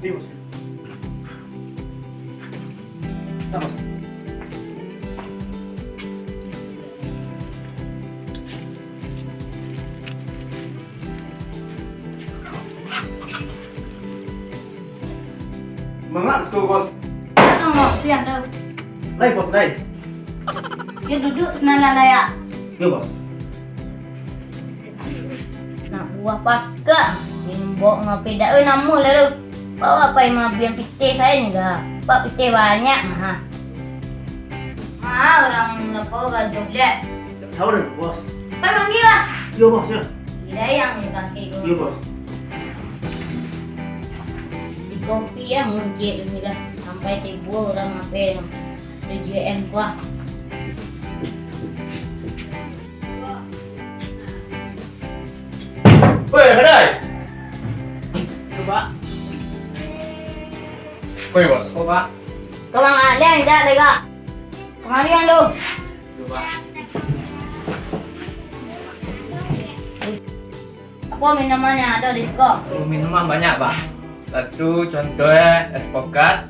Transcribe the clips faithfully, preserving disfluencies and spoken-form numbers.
Iyo, Bos. Nah, Bos. Manga siko, Bos? Tunggu, siang tu. Lai, Bos, lai. Yo, duduak sinan lah, yo. Yo, Bos. Nak buah pakak, imbok ngopi dak, weh, namuah lalu. Bawa pai mabiang pitih sajo ni, ga? Pak, pitih banyak, ha. Ha, urang lapau ga joblek. Tahu dah, Bos. Pai panggil lah. Yo, Bos, yo. Tidak yang ni kaki tu. Yo, Bos. Di kopi ya, mungkin ini lah. Sampai tibo urang ngape yang T J M kuah. Woi, Kadai. Yo, Pak. Woi, Bos. Oh, Pak. Kau mangaleh dak, Dega? Kamari, Ando. Yo, Pak. Apo minuman yang ado di siko? Oh, minuman banyak, Pak. Satu contoh, eh, es pokat,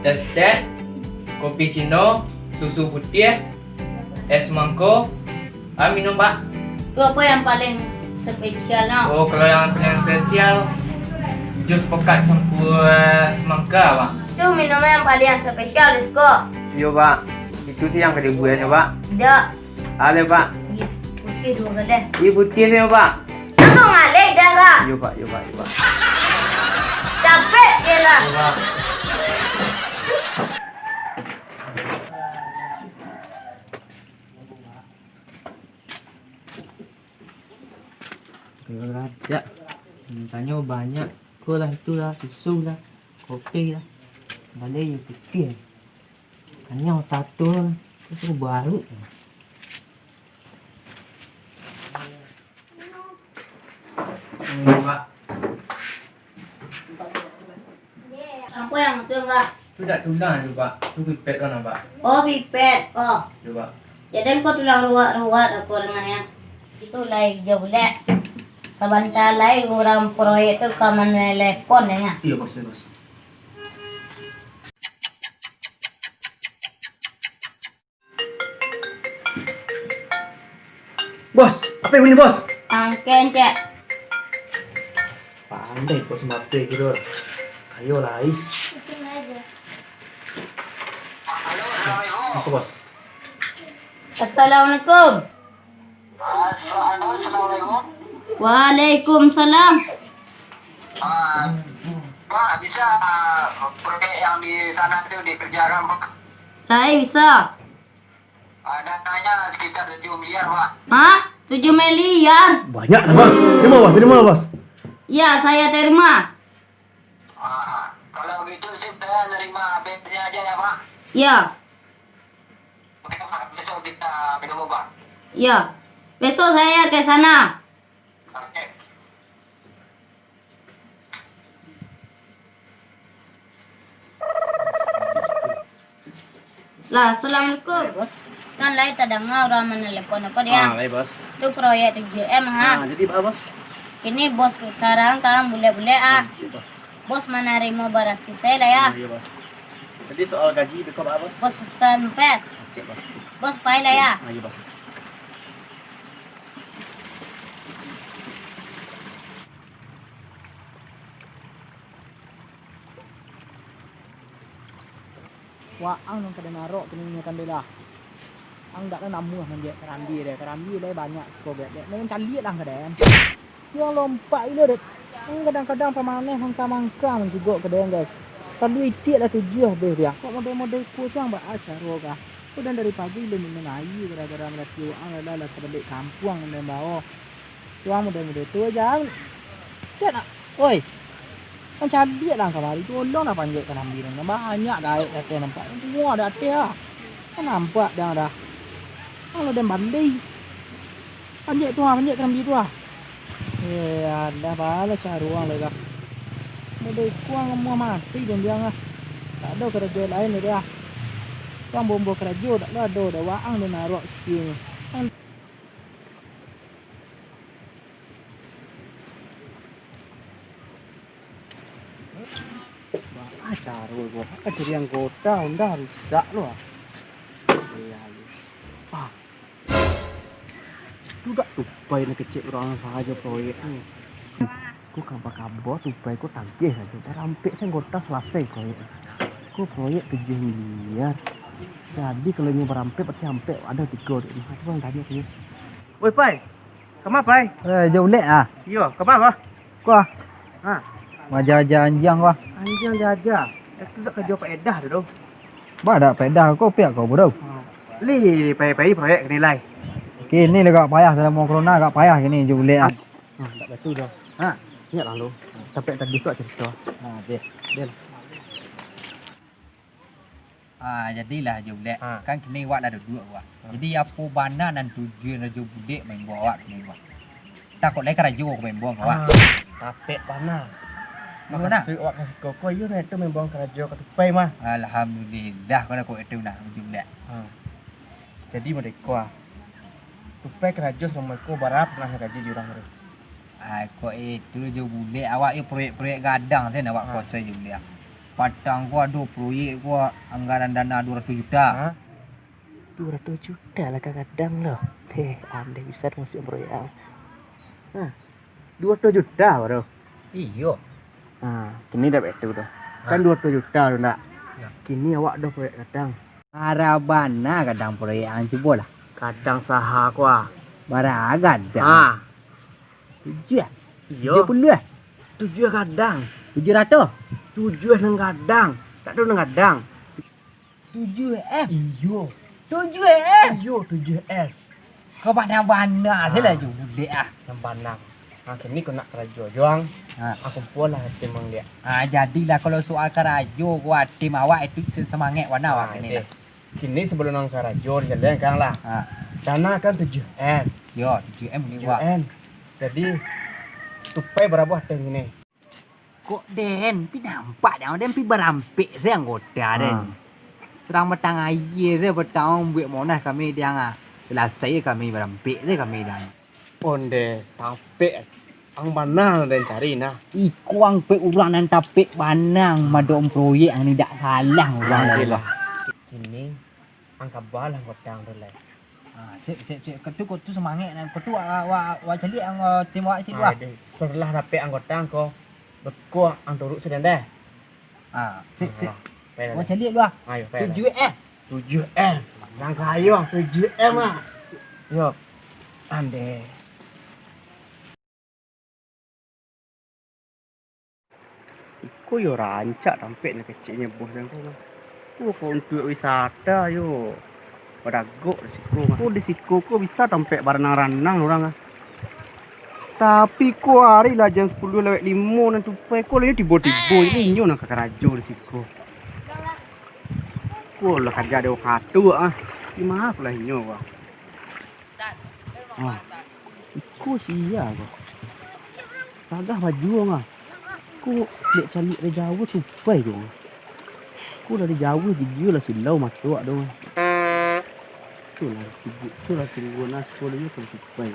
es teh, kopi cino, susu putiah, es mangko. Ah, minum, Pak. Tu apo yang paling spesial, no? Oh, kalau yang paling spesial, jus pokat campur es mangka, Pak. Tu minuman yang paling spesial di siko. Iyo, Pak. Itu sih yang kalibuan, Pak. Dak. Aleh, Pak. Iyo, putiah duo galeh. Iyo, putiah sajo, Pak. Angkau ngaleh dah, Kak? Iyo, Pak, iyo, Pak, iyo, Pak. Capek je lah. Iyo, Pak. Rancak. Mintanyo banyak. Ko lah, itu lah, susu lah, kopi lah. Baleh iyo putiah. Kanyang tato lah. Itu baru. Ini, Pak. Apo yang masuak, Kak? Tu dak tulang tu, Pak. Tu pipet kan, Pak. Oh, pipet. Oh. Tu, Pak. Jadi, engkau tulang ruwet-ruwet, aku dengah, ya. Itu lai jo bulek. Sabanta lai urang proyek tu ka manelepon, dengah. Iyo, Bos, iyo, Bos. Bos, apo bunyi, Bos? Angken, cek. Pandai Bos mape kiro. Ayo lai. Apo, Bos? Assalamualaikum. Assalamualaikum. Waalaikumsalam. Ah, Pak, bisa, ah, proyek yang di sana tu dikerjakan, Pak? Lai bisa. Ah, dananya sekitar tujuh miliar, Pak. Hah? Tujuh miliar? Banyak lah, Bos. Terima, Bos. Terima, Bos. Ya, saya terima. Ah, kalau gitu sih, saya nerima abisnya aja ya, Pak. Ya. Oke, Pak. Besok kita ketemu, Pak. Ya. Besok saya ke sana. Oke. Lah, assalamualaikum. Lai, Bos. Kan lai tadanga urang manelepon apo, Diang? Ah, lai, Bos. Tu proyek tujuh M, ha. Ah, jadi, Bos? Kini Bos sarang kan bulek-bulek, ah. Ah, siap, Bos. Bos manarimo barasi sae lah, ya. Ah, iyo, Bos. Jadi soal gaji beko, Bos? Bos setempat. Ah, siap, Bos. Bos pai lah, ya. Ah, iyo, Bos. Waang nan ka den arok kini nyo kan, deh lah. Ang dak namuah manjek karambia deh. Karambia lai banyak siko gek dek. Nan caliak lah ka den. Yang lompak ilo dek. Ang kadang-kadang pamaneh mangka-mangka mancigok ka den, guys. Kalu itiak lah tujuah deh dia. Kok model-model ko siang baa caro kah? Ko dan dari pagi ilo minum aia gara-gara malati waang lah, lah sabalik kampuang nan den bao. Tuang mudo-mudo tu jan. Dak nak. Oi. Kan caliak lah kamari tu, tolong lah panjek karambia nan banyak gaek di ateh nampak. Semua di ateh ah. Kan nampak dah dah. Kalau den bandi. Panjek tu ah, panjek karambia tu ah. Eh, alah bala caruang lai lah. Mudo ikuang amuah mati den diang ah. Tak ado karajo lain lai dah. Tuang bombo karajo dak lo ado dah waang den arok sikini. Caro ko, ah, jadi anggota Honda rusak lo, ah. Iya, iya. Ah. Tu dak Tupai nan kecek urang sajo proyek ni. Ko kaba-kaba Tupai ko tagih sajo. Barampek se anggota salasai proyek. Ko proyek tujuah miliar. Jadi kalau inyo barampek, berarti ampek ado tigo tu. Aku kan tanya tu. Woi, Pai. Kama, Pai? Eh, jo bulek ah. Iyo, kama, bah? Ko ah. Ha. Maaja-aja anjiang ko ah. Anjiang diaja. Eh, tu dak karajo paedah tu, doh. Ba dak paedah ko, piak ko, bro. Ha. Li, pai-pai proyek kini lai. Kini lah agak payah, salamo corona agak payah kini jo bulek ah. Ha, dak batua doh. Ha, ingat lah lu. Sampai tadi tu cerita. Ha, deh. Deh. Ah, jadilah jo bulek. Ha. Kan kini wak lah duduak wak. Ha. Jadi apo bana nan tujuan rajo bulek maimbau awak kini wak? Takok lai karajo ko maimbau awak. Ah, tapek bana. Iyo nah. Makasuik wak ka siko ko, iyo nah itu maimbau karajo ka Tupai mah. Alhamdulillah, kalau kok itu nah, jo bulek. Ha. Jadi modeko ah. Tupai karajo salamo iko bara pernah gaji di urang tu? Ai, kok itu jo bulek, awak yo proyek-proyek gadang sen awak kuasai jo bulek. Patang ko ado proyek ko anggaran dana duo ratuih juta. Ha? Duo ratuih juta lah ka gadang lo. Heh, andai bisa masuak proyek awak. Ha, duo ratuih juta baru. Iyo. Ha, kini dak baitu doh. Kan duo ratuih juta tu ndak? Yo. Kini awak ado proyek gadang. Bara bana gadang proyek ang, cubolah. Gadang saha ko ah? Bara gadang? Ha. Tujuah? Iyo. Tujuah puluah? Tujuah gadang. Tujuah ratuih? Tujuah nan gadang. Tak ado nan gadang. Tujuah M? Iyo. Tujuah M? Iyo, tujuah M. Kau bana-bana se lah jo bulek ah. Nan bana. Ha, kini ko nak karajo jo ang. Ha. Ang kumpualah tim ang liak. Ha, jadilah kalau soal karajo ko ah, tim awak itu se-, semangat bana awak kini lah. Kini sabalum ang karajo, dijalehkan lah. Ha. Dana kan tujuah M. Yo, tujuah M ni, Wak. Tujuah M. Jadi, Tupai barabuah ateh kini. Kok den, pi nampak den, den pi barampek se anggota den. Ha. Surang batang aia se batang buek Monas kami diang ah. Salasai kami barampek se kami diang. Onde, tapek ang bana den cari nah. Iko ang pek urang nan tapek bana ang madok proyek ang ni dak salah urang tu lah. Kini ang kabalah kotang tu lai. Ah, sip, sip, sip. Katu, katu semangat nah. Katu, ah, wa, wa caliak ang, ah, tim wak cik tu ah. Aduh, setelah dapek anggota ang ko, beko ang turuk sadang deh. Ah, sip, sip. Wa caliak dulu ah. Ayo, pai lah. Tujuah M. Tujuah M. Nan kayo, tujuah M ah. Yo. Ande. Iko yo rancak tampek nan keceknyo bos den ko mah. Ko, ko untuak wisata yo. Badagok di siko mah. Ko di siko ko bisa tampek baranang-ranang urang ah. Tapi ko ari lah jam sapuluah lewat limo nan Tupai ko lah inyo tibo-tibo, jadi inyo nan ka karajo di siko. Ko lah karajo dek wakatu ah. Di ma pulo inyo ko? Ah, iko sia ko. Tagah baju ang ah. Ko dek caliak dari jauah Tupai ko. Ko dari jauah gigi lah silau mato wak tu. Tu lah tigo, tu lah tigo nah, ko lagi pun Tupai.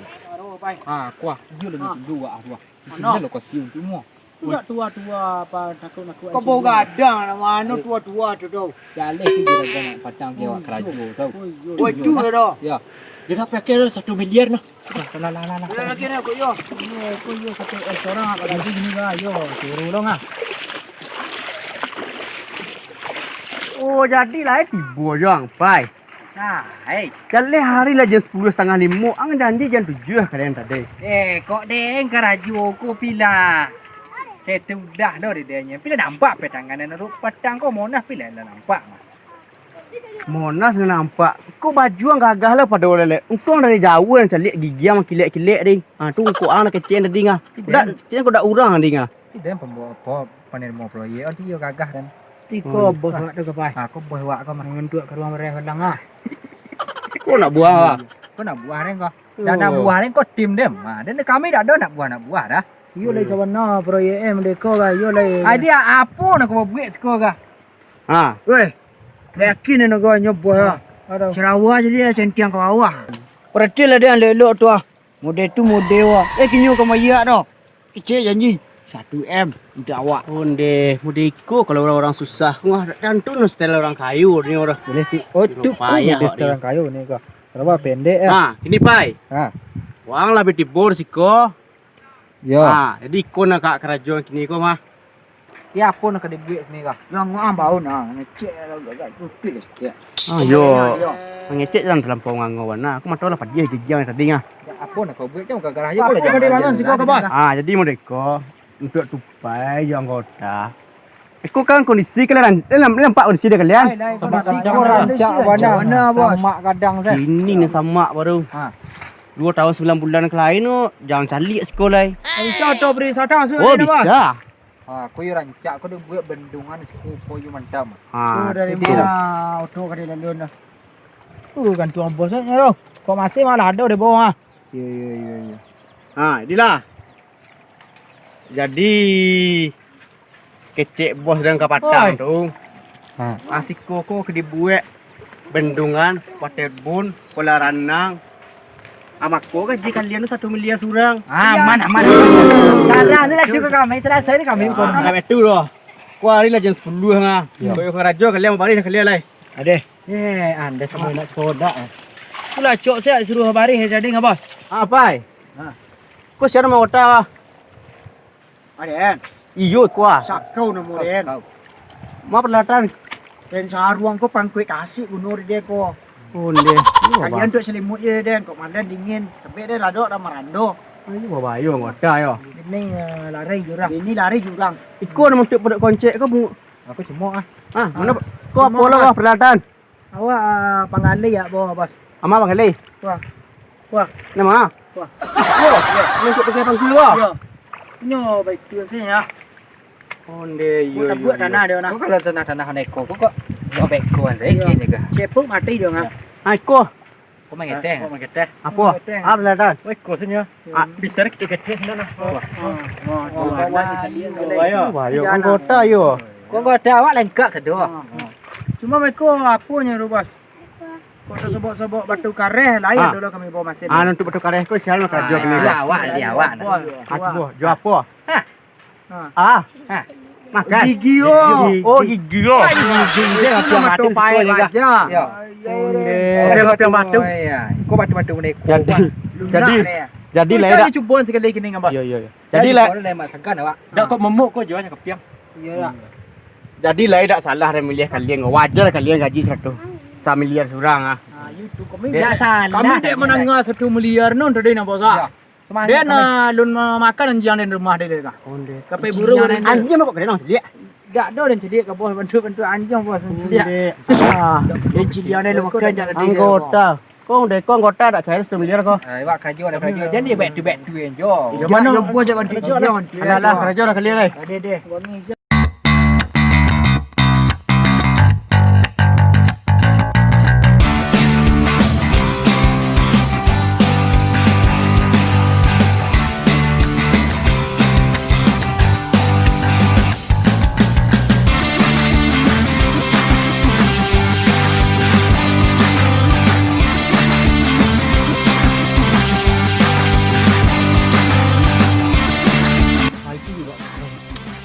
Ah, kuah. Iyo lah tigo wak ah, kuah. Di sini lokasi untuak mu. Tu nak tua-tua apa, takut-takut. Kau bau gadang nak mano tua-tua tu tau. Jaleh tu juragan nak patang ke awak karajo tau. Oh, iyo. Wah, tu dah. Ya. Dia dah pakai dah satu miliar nah. Lah, lah, lah, lah, lah. Dah pakai dah, kau yo. Iyo, kau yo satu M sorang apa lagi gini lah, yo. Suruh dong ah. Oh, jadilah eh tibo jo ang, Pai. Nah, hei. Jaleh ari lah jam sapuluah satangah limo, ang janji jam tujuah ka den tadi. Eh, kok den karajo ko pila? Saya tu udah doh di denyo. Pila nampak pe tangan den tu? Patang ko Monas pila lah nampak mah. Monas lah nampak. Ko baju ang gagah lah pado lelek. Untuang dari jauah ang caliak gigi ang kilek-kilek ding. Ha, tu ko ang lah kecek tadi ngah. Dak, cek ko dak urang ding ngah. Ih, den pembawa po-, penerima proyek, oh, iyo gagah den. Tiko boh wak tu ka pai. Ah, ko boh wak ko mah. Mangantuak ka ruang bareh padang ah. Ko nak buah ah. Ko nak buah den ko. Dak nak buah den ko tim den. Ah, den kami dak ado nak buah, nak buah dah. Iyo lai sabana proyek eh merdeka ka, iyo lai. Ai dia apo nak ko buek siko ka? Ha. Weh. Yakin nak ko nyo buah. Aduh. Cerawa je dia centiang ka bawah. Perhatilah dia elok-elok tu ah. Model tu model wak. Eh, kinyo ka mayak dah. Kecek janji. Satu M untuk awak. Onde, mode iko kalau urang-urang susah, wah, dak tantu no setel urang kayo ni urang. Boleh ti, oh, tu payah mode setel urang kayo ni ko. Berapa pendek ya? Nah, kini pai. Ha. Wang lah betibo siko. Yo. Ha, jadi iko nak karajo kini ko mah. Ya, apo nak ka dibuek kini ko? Yo, ngok ambau nah, ngecek lah, agak-agak kutil sikit. Ah, yo. Yo. Ngecek jangan terlampau ngangau bana. Aku mah tahu lah padiah gigiang tadi ngah. Ya, apo nak kau buek, jangan gara-gara aja. Apo kau lah, jangan, dari mana jangan, siko ke, Bos? Ah, jadi mode iko. Untuak tupai jo anggota. Iko kan kondisi kalian, eh, nam-, nampak kondisi dia kalian? Ai, lai, kondisi kondisi dah rancak bana. Rancak bana, Bos. Samak kadang, Sat. Kini ni samak baru. Ha. Dua tahun sambilan bulan ka lain tu, jangan caliak siko lai. Bisa tu bari sadang siko. Oh, bisa. Ha, ko yo rancak, ko dibuek bendungan siko, ko yo mantap. Ha, ko dari tu. Mana oto ka dilalun dah. Uh, gantuang bos nyo tu. Kok masih malah ado di bawah, ah. Yo, yo, yo, yo. Ha, inilah. Jadi, kecek bos dan kapatang tu. Ha. Asiko ko ka dibuek bendungan, waterbun, kolam ranang. Amako gaji kalian tu satu miliar surang. Ah, aman, aman. Salah ni lah cukup kami, selesai ni kami. Ah, agak betul doh. Kuari lah jam sepuluh ngah. Yo. Kok yo karajo kalian baris kalian lai. Adeh. Eh, anda semua nak sekolah, eh. Pulah cok saya suruh baris tadi ngah, Bos. Apai? Ha. Ko siapa nama kota? Aden. Iyo, kuah. Sakau namo den. Sakau. Ma peralatan? Den saruang ko pangkuik kasik guno di den ko. Onde. Sakalian tu selimut je den, kok malam dingin. Sabik den ladok dah marando. Ayo, babayo anggota yo. Ini, eh, lari jurang. Ini lari jurang. Iko namo tu perut koncek ko, Bu? Aku cemok ah. Ah, mana ko apo lah, Bos, peralatan? Awak, ah, panggali ya, Bos. Ama panggali? Wah. Wah. Nama? Wah. Yo, yo. Masuk pakai pangkul, wah. Yo. Nyo baik tu sih ya. Onde, yo, yo, buat tanah dia nak. Kok kalau tanah-tanah neko, kok, kok. Yo, baik ko, Andre, kini ke? Cepuk mati dia ngah. Ah, iko. Kok mengeteh? Kok mengeteh? Apo? Mengeteh. Ah, benar, Dan. Wah, iko sini ya. Ah. Bisa kita geteh sana. Wah. Wah, wah, wah, wah, yo. Wah, yo, anggota, yo. Kok anggota awak lengkap sado. Cuma meko apo nyo tu, Bos? Kok tasobok-sobok batu kareh, lain dulu kami bawa masin. Ah, untuk batu kareh ko sial mah karajo kini. Awak, di awak. Apo? Apo? Jo apo? Hah? Ah. Hah? Makan. Gigi, oh. Oh, gigi, oh. Gigi, gigi. Gigi, gigi. Gigi, gigi. Yo. Onde. Ada batu-batu. Oh, iya. Kok batu-batu ni? Jadi, jadi, jadi lah dak. Cubo sekali kini ngabas. Yo, yo, yo. Jadi lah. Dak kok momok ko jualnya kepiang. Iyo lah. Jadi lai dak salah den miliah kalian, wajar kalian gaji saratus, samiliar surang ah. Ah, iyo tu kami. Dak salah. Kami dek mandanga satu miliar non tadi nampak sa. Yo. Den, ah, lun ma-, makan anjiang den rumah den ka. Onde. Kapai burung den. Anjiang kok kena non ciliak. Dak ado den ciliak ka bos, bantuak-bantuak anjiang bos ciliak. Onde. Ah. Den ciliak den lun makan jangan. Anggota. Kong dek kong anggota dak cair satu miliar ko. Ah, awak karajo lah karajo. Jadi back to back to jo. Yo, mano? Yo, bos, bantu karajo lah. Alah, alah, karajo lah kalian lai. Ade deh.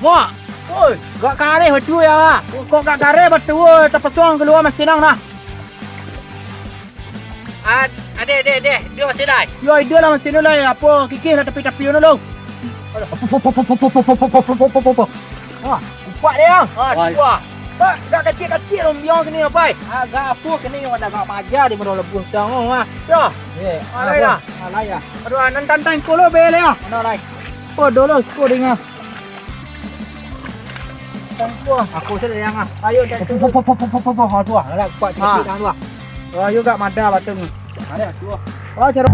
Mak, oi, gak kareh batua ya. Kok gak kareh batua, tapasuang kalua masin ang nah. Ad-, adeh, adeh, adeh. Iduik masih lai? Yo, iduik lah masih lai. Apo, kikih lah tapi-tapi anu lo. Wah, kupak dia. Ah, wah. Kupak. Tak, tak kacik-kacik lo biang kini apai. Agak apo kini, agak maja di maro lebuh tang, oh, ah. Yo. Eh, alai lah. Alai lah. Aduh, nan tantang ko lo bele ah. Mana lai? Oh, dolo siko dengar. Tangkuah. Aku sudah yang ah. Ayo, dan Aduh, ah. Alah, kuat sikit tangan tu, ah. Ayo, gak mada batang ni. Ayo, tu, ah. Oh, cara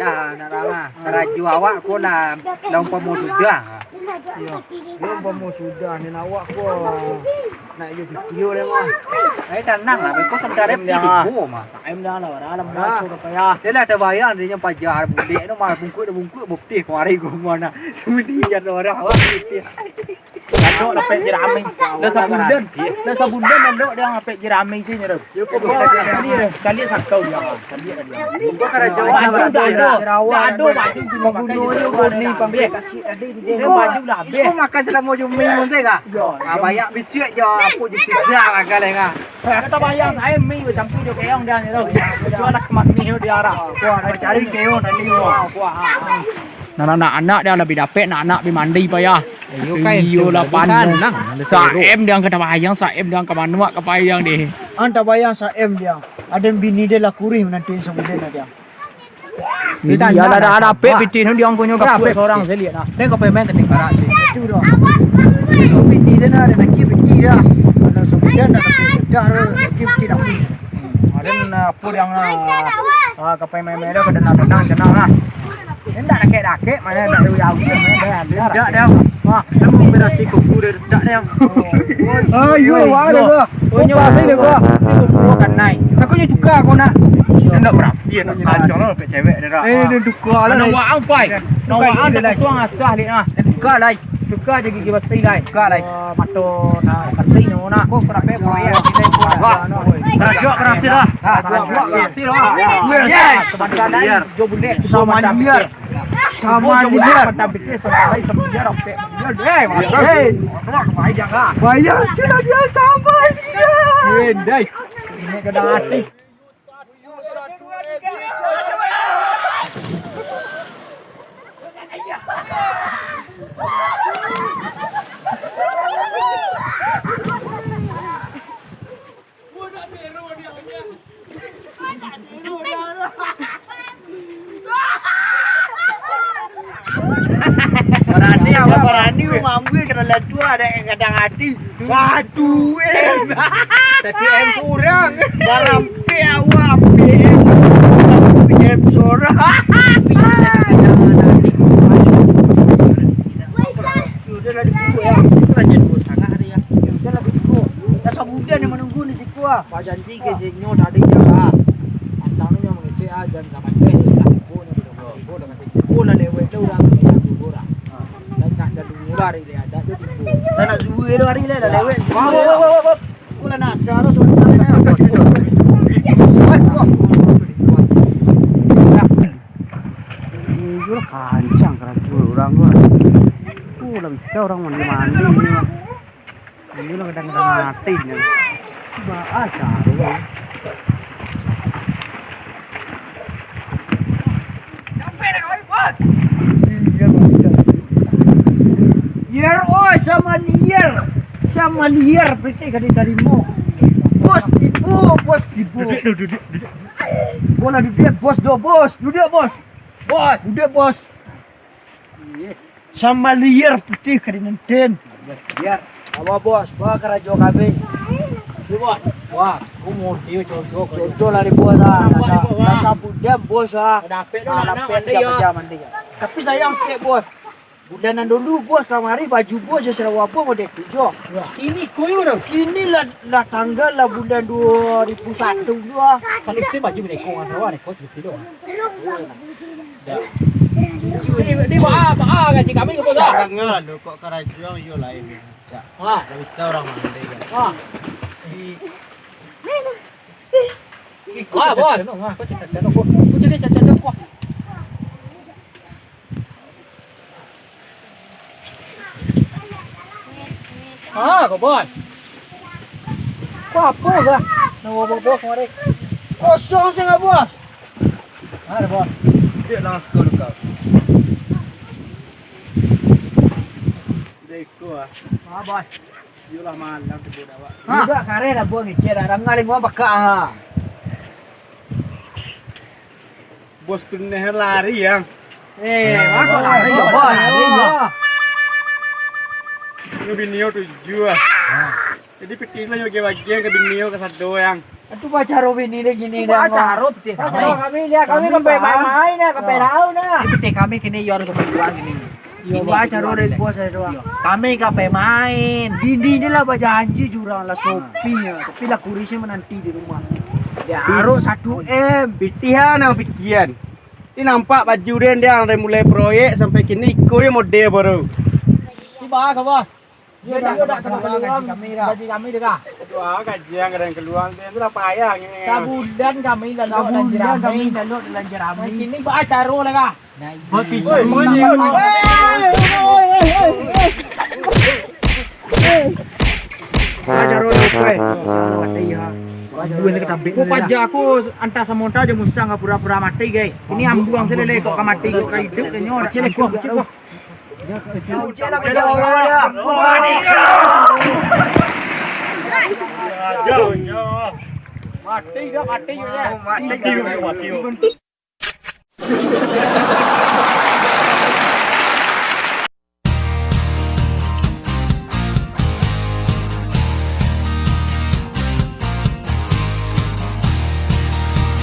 Dah, nak ramah. Karajo awak ko lah, lah umpamo sudah. Iyo. Iyo, umpamo sudah, nan awak ko nak iyo pitih lai mah. Eh, tanang lah, beko sementara pitih ko mah. Saim dah lah, orang lah masuk ke payah. Dia lah tabayang, dia nyo paja, bulik tu mah, bungkuk dah bungkuk, bukti kemari gua mana. Sembunyi jan orang, awak pitih. Dadok lapek jerami. Dah sabulan. Dah sabulan dadok dia lapek jerami sini tu. Yo, kok dia caliak sakau dia. Caliak dia. Kok karajo Baju dah ada. Dah ada baju tu. Panggunonyo boni pangkai kasih tadi di dia. Baju dah habis. Kok makan selamo jumi mun teh kah? Ah, banyak bisuak je, apo je pizza makan lai kah? Kata bayang saim mi bacampur jo keong dia ni tu. Jual lah kemak mi dia arah. Wah, nak cari keong tadi. Wah, wah. Nah, nah, nah, anak dia lah bi dapek, nak anak bi mandi payah. Iyo, kan, iyo lah, tu lah, panjang. Saem dia ka tabayang, saem dia ka manuak ka payang deh. An tabayang saem dia. Aden bini dia lah kurih manantian sabulan lah dia. Jadi, dia lah dah dapek pitih tu, dia angkonyo kapuak sorang, saya lihat lah. Dia ka pemain ketinggalan sih. Itu dah. Bini dia nak ada lagi pitih dah. Kalau sabulan dah dapek, dah lagi pitih dah. Aden, ah, apo dia, ah, ah, ka pemain-main dia ka tenang-tenang, tenang lah. Indak dakek-dakek, mano indak ado yawi, mano indak ado. Indak dah. Wah, kamu berasi kuku dari dak dah. Ah, iyo, wah, dah, dah. Oh, nyo berasi dah, wah. Kuku kanai. Aku nyo cuka kau nak. Indak berasi, nak kancang lah, cewek dia dah. Eh, dia duka lah. Nak wak ang, pai. Nak wak ang, dah kosong asah, lihat nah. Duka lah. Tuka je gigi basi lai. Tuka lai. Ah, mato nak basi nyo nak. Kok kena pe proyek. Wah, karajo berhasil lah. Ah, karajo berhasil lah. Yes. Sebentar lai, jo bulek. Sama liar. Sama liar. Mantap pikir, sebentar lai, sama liar, sampai liar. Eh, mantap. Eh. Bayar je lah dia sama liar. Eh, dai. Ini kena hati. Barani awak, barani mambuek kena latua, ada yang kadang hati. Satu M. Satu M surang. Barampek awak, ampek M. Satu M surang. Sudah lah dibuka ya. Itu raja dua sangat hari ya. Sudah lah dibuka. Dah sabulan yang menunggu di situ ah. Pak janji ke sini tadi ya. Antang nyo mengecek ah, jan sama teh, dah dibuka nyo, dah dibuka, dah dibuka, lah lewat tu urang tu, urang. Dah tak ada dua hari dia ada tu dibuka. Dah nak zuhur tu hari lah, dah lewat zuhur. Wah, wah, wah, wah, wah. Aku lah nak asal tu, suruh kita ni. Iyo lah, kancang karajo urang tu. Oh, lah bisa urang mandi-mandi ni. Iyo lah, kadang-kadang mati ni. Ba, ah, caro. Liar, oi, sama liar. Sama liar, pitih ka ditarimo. Bos tibo, bos tibo. Duduak, duduak, duduak, duduak. Bola duduak, bos, do, bos. Duduak, bos. Bos. Duduak, bos. Sama liar pitih ka dinantian. Liar. Apo, bos? Ba karajo kami. Iyo, bos. Wah, aku mau iyo contoh, contoh lah di bos ah. Nasa, nasa budak bos ah. Dapek tu nak, nak dapek mandi, tiga ya. Jam mandi. Tapi sayang sikit, bos. Bulan nan dulu, bos, kamari baju bos jo sarawa bos model tu jo. Wah. Kini koyo dah. Kini lah, lah tanggal lah bulan dua ribu satu tu ah. Satu sen baju beko, sarawa beko satu sen doh. Dah. Di, di, ba, ba, gaji kami ko, bos. Danga lo, kok karajo iyo lain. Cak. Ah. Dah bisa urang mandai kan. Ah. Di Ikut ah, bos. Kau cerita kan, kau. Kau jadi cacat kau. Ah, kau, bos. Kau apo kah? Nak bawa bos kemari. Kosong sangat, bos. Ada, bos. Dia langsung kau. Udah ikut ah. Ah, bos. Iyolah, malam tu budak awak. Ha? Budak kareh dah buang ngecek dah. Danga lingkungan pakak ha. Bos tu neh lari, yang. Eh, aku lari, bos. Lari, bos. Ini binio tujuh ah. Ha. Jadi pitih lah yo bagi-bagian ka binio ka sado, yang. Atu bacaro bini deh gini deh. Bacaro pitih kami. Bacaro kami dia, kami Kami ka pai bang. Main-main dah, ka pai Nah. Rau dah. Ini pitih kami kini, yo, harus keperluan gini. Yo, Ini bacaro kini dari bos saya doang. Yo. Kami ka pai main. Bini ni lah bajanji jurang lah shopping ya. Tapi lah kurisnya menanti di rumah. Ya, harus satu M. Pitihan nang pitihan. Ini nampak baju dia, dia dari mulai proyek sampai kini iko dia model baru. Tiba ka bos. Yo dah, yo dah, sama keluar gaji kami dah. Gaji kami dah. Wah, gaji yang kadang keluar dia tu lah payah gini. Sabulan kami lalu Sabulan belanja kami ramai. Lalu belanja ramai. Kini buat acara lah kah? Nah, iya. Buat pizza. Woi, woi, woi. Acara lah, woi. Iya. Buat ni ketabik. Kau pajak aku antah samota je musang ka pura-pura mati, guys. Ini ambuang saja leh, kok ka mati, kok ka hidup, dia nyo. Kecil, kecil, kecil. Mati dah, mati dah. Mati dah, mati dah.